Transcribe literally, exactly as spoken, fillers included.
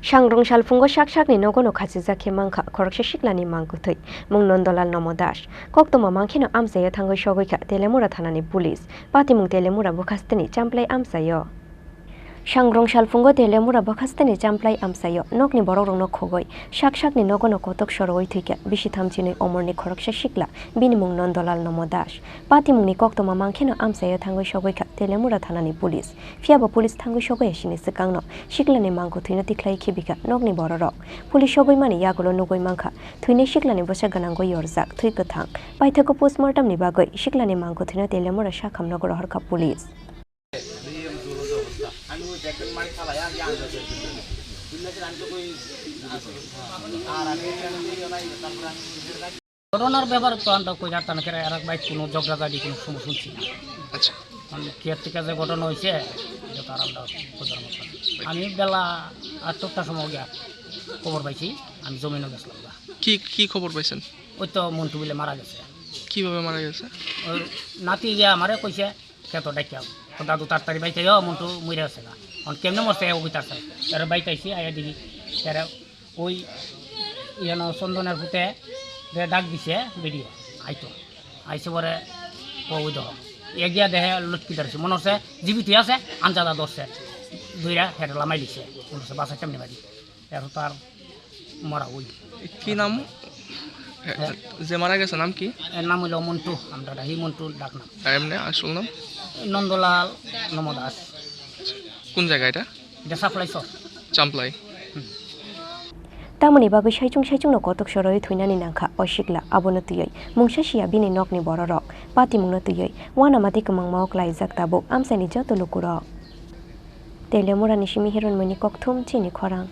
Sangrong salphungo sak sakni nogono khachijak khe mankha khoroksa siklani mangkwthwi, mung Nondolal Nomo Das. Koktwma mankheno amchaio thangwi sogwi kha Telemura thanani police. Patimung Telemura bwkhasteni Champlai amchaio. Sangrong salphungo Telemura bwkhasteni Champlai amchaio nokni borokrokno khogwi sak sakni nogono kotok sorowi thwikha bisi thamchinwi omorni khoroksa sikla, bini mung Nondolal Nomo Das. Patimungni koktwma mankheno amchaio thangwi sogwi kha Telemura thanani police. Phiya bo police thangwi sogwi sini swkangno siklani mangkwthwino tikhlai khibikha nokni bororok. Police sogwi mani yagulo nugwi mankha thwinai siklani bwsa gwnangwi yorjak thwi kwthang. Paithago postmortemni bagwi siklani mangkwthwino Telemura sakham nogo rohorkha police. ঘটনার ব্যাপারে তো আমরা কই জানতাম না, এরা বাইক কোনো ঝগড়াঝাটি কোনো সময় শুনছি না। আচ্ছা। মানে কি থেকে যে ঘটনা হয়েছে, এটা তো আর আমরা খোঁজার মতো না। আমি বেলা আটটার সময় গিয়া খবর পাইছি, আমি জমিনে গেছিলাম গা। কি, কি খবর পাইছেন? ওই তো মন্টু বলে মারা গেছে। কিভাবে মারা গেছে? ওই নাতি গিয়া আমারে কইছে, খেতো ডাকিয়া, "তো দাদু তাড়াতাড়ি বাইতে আও, মন্টু মরে আছে না।" এখন কেমনে মরছে, ও কইতাছে। এরা বাইতে আইছি, আয়া দেখি, এরা ওই ইয়ানো চন্দনের পুতে যে ডাক দিছে ভিডিও আইতো। আইসে পরে ও ওই দেখো, এগিয়া দেহে লটকি ধরেছে। মনে হচ্ছে জীবিত আছে, আনজাদা ধরছে। দুইরা হেরে লামাই লিছে। মনে হচ্ছে বাসা কেমনে বাড়ি। এর তো আর মরা ওই। কি নাম? হ্যাঁ। যে মারা গেছে নাম কি? এর নাম হইলো মন্টু, আমরা ডাকি মন্টু ডাক নাম। আর এমনি আসল নাম? নন্দলাল নমদাস। কোন জায়গা এটা? Champlai. Tamoni bagwi saichung saichungno kotok sorowi thwinani nangkha o sikla, abono twiwi mungsa siya bini nokni bororok, patimungno twiwi uanama tei kwmangmao klaijak tabuk amchaini joto lukurok. Telemurani simi Hironmoini Kokthum chini khorang.